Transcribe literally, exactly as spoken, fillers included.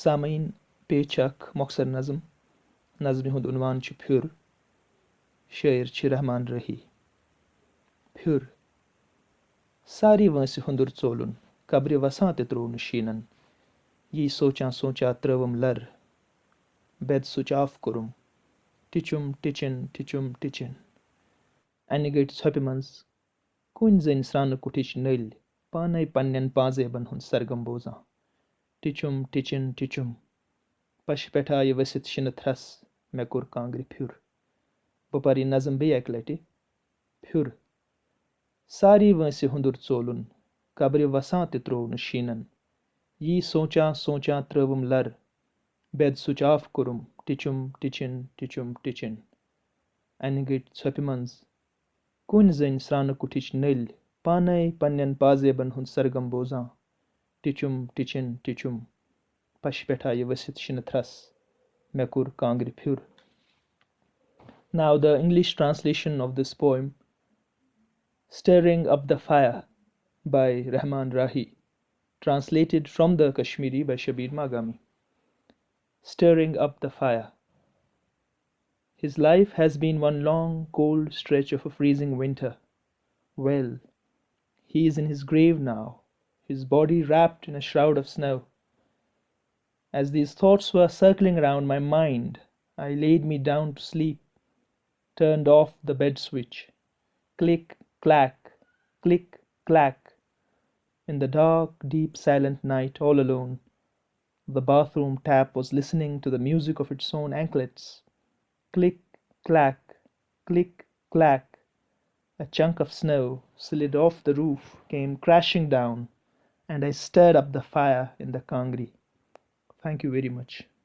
سامعین، پیش چھِ اکھ مۄخصر نظم۔ نظمہِ ہُنٛد عنوان چھُ پھیُر۔ شٲعر چھِ رحمان راہی۔ پھیُر۔ ساری وٲنٛسہِ ہُنٛدُر ژولُن، قبرِ وسان تہِ ترٛوو نہٕ شیٖنن۔ یی سونٛچان سونٛچان ترٛٲوٕم لر، بیٚد سُچ آف کوٚرُم۔ ٹِچُم ٹِچِن، ٹِچُم ٹِچِن۔ انہِ گٔٹۍ ژھۄپہِ منٛز کُنۍ زٔنۍ سرٛانہٕ کُٹھِچ نٔلۍ، پانے پننٮ۪ن پانزیبن ہُنٛد سرگم بوزان۔ ٹِچُم ٹِچِن ٹِچُم۔ پشہِ پٮ۪ٹھ آیہِ ؤسِتھ شِنہٕ تھرٛس، مےٚ کوٚر کانٛگرِ پھیُر۔ بہٕ پرٕ یہِ نظم بیٚیہِ اکہِ لٹہِ۔ پھیُر۔ ساری وٲنٛسہِ ہُنٛدُر ژولُن، قبرِ وسان تہِ ترٛوو نہٕ شیٖنن۔ یی سونٛچان سونٛچان ترٛٲوٕم لر، بیٚد سُچ آف کوٚرُم۔ ٹِچُم ٹِچِن، ٹِچُم ٹِچِن۔ انہِ گٔٹۍ ژھۄپہِ منٛز کُنۍ زٔنۍ سرٛانہٕ کُٹھِچ نٔلۍ، پانے پننٮ۪ن پازیبن ہُنٛد سرگم بوزان۔ ٹِچُم ٹِچِن ٹِچُم۔ پشہِ پٮ۪ٹھ آیہِ ؤسِتھ شِنہٕ تھرٛس، مےٚ کوٚر کانٛگرِ پھیُر۔ Now the English translation of this poem, Stirring Up the Fire by Rahman Rahi, translated from the Kashmiri by Shabir Maghami. Stirring Up the Fire. His life has been one long, cold stretch of a freezing winter. Well, he is in his grave now, his body wrapped in a shroud of snow. As these thoughts were circling around my mind, I laid me down to sleep, turned off the bed switch. Click, clack, click, clack. In the dark, deep, silent night, all alone, the bathroom tap was listening to the music of its own anklets. Click, clack, click, clack. A chunk of snow slid off the roof, came crashing down, and I stirred up the fire in the kangri. Thank you very much.